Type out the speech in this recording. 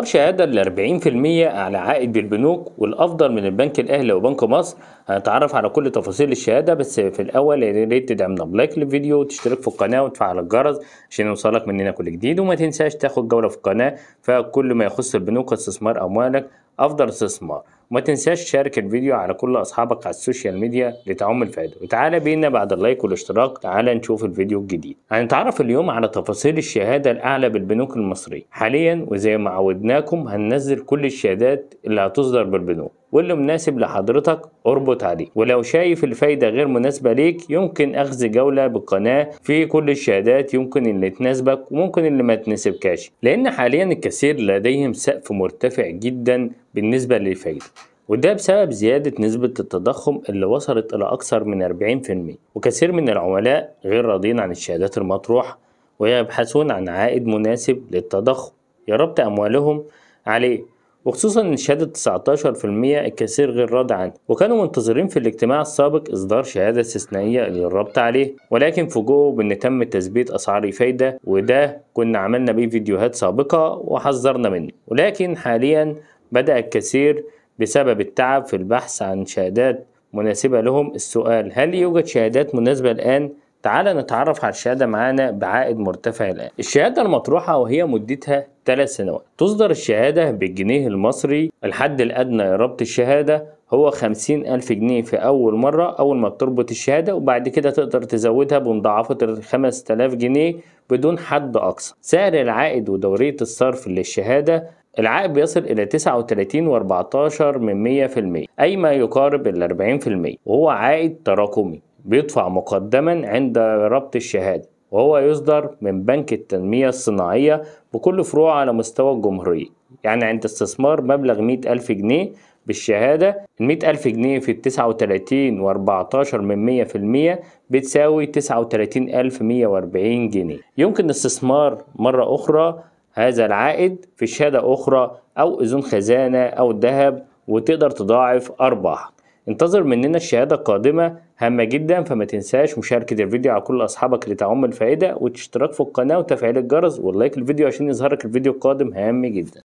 شهادة ال 40% على عائد بالبنوك والأفضل من البنك الأهلي وبنك مصر. هنتعرف على كل تفاصيل الشهادة، بس في الأول يا ريت تدعمنا بلايك للفيديو وتشترك في القناة وتفعل الجرس عشان يوصلك مننا كل جديد، وما تنساش تاخد جولة في القناة فكل ما يخص البنوك واستثمار أموالك أفضل استثمار. وما تنساش تشارك الفيديو على كل أصحابك على السوشيال ميديا لتعم الفائدة. وتعالى بينا بعد اللايك والاشتراك، تعالى نشوف الفيديو الجديد. هنتعرف اليوم على تفاصيل الشهادة الأعلى بالبنوك المصرية حاليا، وزي ما عودناكم هننزل كل الشهادات اللي هتصدر بالبنوك، واللي مناسب لحضرتك اربط عليه، ولو شايف الفايدة غير مناسبة ليك يمكن أخذ جولة بالقناة في كل الشهادات، يمكن اللي تناسبك وممكن اللي ما تناسبكاش، لأن حاليا الكثير لديهم سقف مرتفع جدا بالنسبة للفايدة، وده بسبب زيادة نسبة التضخم اللي وصلت إلى أكثر من 40%، وكثير من العملاء غير راضين عن الشهادات المطروحة ويبحثون عن عائد مناسب للتضخم يربط أموالهم عليه، وخصوصا ان شهادة 19% الكثير غير راضي عنها، وكانوا منتظرين في الاجتماع السابق اصدار شهادة استثنائية للربط عليه، ولكن فوجئوا بان تم تثبيت اسعار الفايدة، وده كنا عملنا بيه فيديوهات سابقة وحذرنا منه. ولكن حاليا بدأ الكثير بسبب التعب في البحث عن شهادات مناسبة لهم السؤال: هل يوجد شهادات مناسبة الآن؟ تعال نتعرف على الشهادة معانا بعائد مرتفع الآن. الشهادة المطروحة وهي مدتها 3 سنوات. تصدر الشهادة بالجنيه المصري. الحد الأدنى لربط الشهادة هو 50,000 جنيه في أول مرة، أول ما بتربط الشهادة، وبعد كده تقدر تزودها بمضاعفة 5000 جنيه بدون حد أقصى. سعر العائد ودورية الصرف للشهادة، العائد بيصل إلى 39.14%، أي ما يقارب ال 40%، وهو عائد تراكمي بيدفع مقدما عند ربط الشهادة، وهو يصدر من بنك التنمية الصناعية بكل فروعه على مستوى الجمهورية. يعني عند استثمار مبلغ 100,000 جنيه بالشهادة، 100,000 جنيه في 39.14% بتساوي 39,140 جنيه. يمكن استثمار مرة أخرى هذا العائد في شهادة أخرى أو أذون خزانة أو ذهب، وتقدر تضاعف أرباحك. انتظر مننا الشهادة القادمة هامة جدا، فما تنساش مشاركة الفيديو على كل أصحابك لتعم الفائدة، والاشتراك في القناة وتفعيل الجرس واللايك الفيديو عشان يظهرك الفيديو القادم هام جدا.